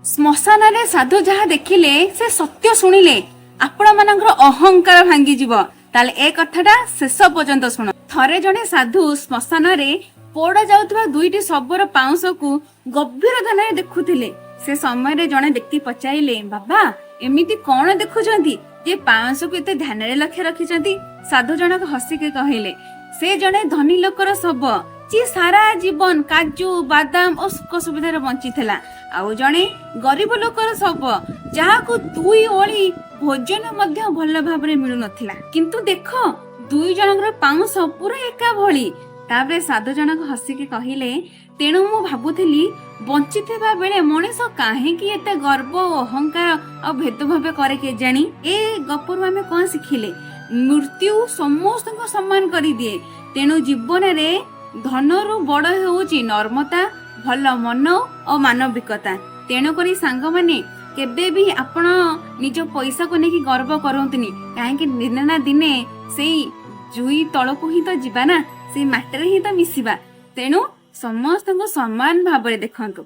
ଶ୍ମଶାନରେ ସାଧୁ ଯାହା ଦେଖିଲେ, ସେ ସତ୍ୟ ଶୁଣିଲେ ଆପଣ ମାନଙ୍କର ଅହଙ୍କାର ଭାଙ୍ଗିଯିବ। ତାହେଲେ ଏ କଥାଟା ଶେଷ ପର୍ଯ୍ୟନ୍ତ ଶୁଣ। ଥରେ ଜଣେ ସାଧୁ ଶ୍ମଶାନରେ ପୋଡା ଯାଉଥିବା ଦୁଇଟି ଶବର ପାଉଁଶକୁ ଗଭୀର ଧ୍ୟାନରେ ଦେଖୁଥିଲେ। ସେ ସମୟରେ ଜଣେ ବ୍ୟକ୍ତି ପଚାରିଲେ, "ବାବା, ଏମିତି କଣ ଦେଖୁଛନ୍ତି ଯେ ପାଉଁଶକୁ ଏତେ ଧ୍ୟାନରେ ଲକ୍ଷ୍ୟ ରଖିଛନ୍ତି?" ସାଧୁ ଜଣକ ହସିକି କହିଲେ, "ସେ ଜଣେ ଧନୀ ଲୋକର ଶବ, ଯିଏ ସାରା ଜୀବନ କାଜୁ, ବାଦାମ ଓ ସୁଖ ସୁବିଧାରେ ବଞ୍ଚିଥିଲା, ଆଉ ଜଣେ ଗରିବ ଲୋକର ଶବ, ଯାହାକୁ ଦୁଇ ଓଳି ଭୋଜନ ମଧ୍ୟ ଭଲ ଭାବରେ ମିଳୁନଥିଲା। କିନ୍ତୁ ଦେଖ, ଦୁଇ ଜଣଙ୍କର ପାଉଁଶ ପୁରା ଏକା ଭଳି।" ତାପରେ ସାଧୁ ଜଣକ ହସିକି କହିଲେ, "ତେଣୁ ମୁଁ ଭାବୁଥିଲି, ବଞ୍ଚିଥିବା ବେଳେ ମଣିଷ କାହିଁକି ଏତେ ଗର୍ବ ଓ ଅହଙ୍କାର ଆଉ ଭେଦଭାବ କରେ କେଜାଣି?" ଏ ଗପରୁ ଆମେ କଣ ଶିଖିଲେ? ମୃତ୍ୟୁ ସମସ୍ତଙ୍କୁ ସମାନ କରିଦିଏ। ତେଣୁ ଜୀବନରେ ଧନରୁ ବଡ ହେଉଛି ନମ୍ରତା, ଭଲ ମନ ଓ ମାନବିକତା। ତେଣୁକରି ସାଙ୍ଗମାନେ, କେବେ ବି ଆପଣ ନିଜ ପଇସାକୁ ନେଇକି ଗର୍ବ କରନ୍ତୁନି। କାହିଁକି ଦିନେ ନା ଦିନେ ସେଇ ଜୁଇ ତଳକୁ ହିଁ ତ ଯିବା ନା, ସେଇ ମାଟିରେ ହିଁ ତ ମିଶିବା। ତେଣୁ ସମସ୍ତଙ୍କୁ ସମାନ ଭାବରେ ଦେଖନ୍ତୁ।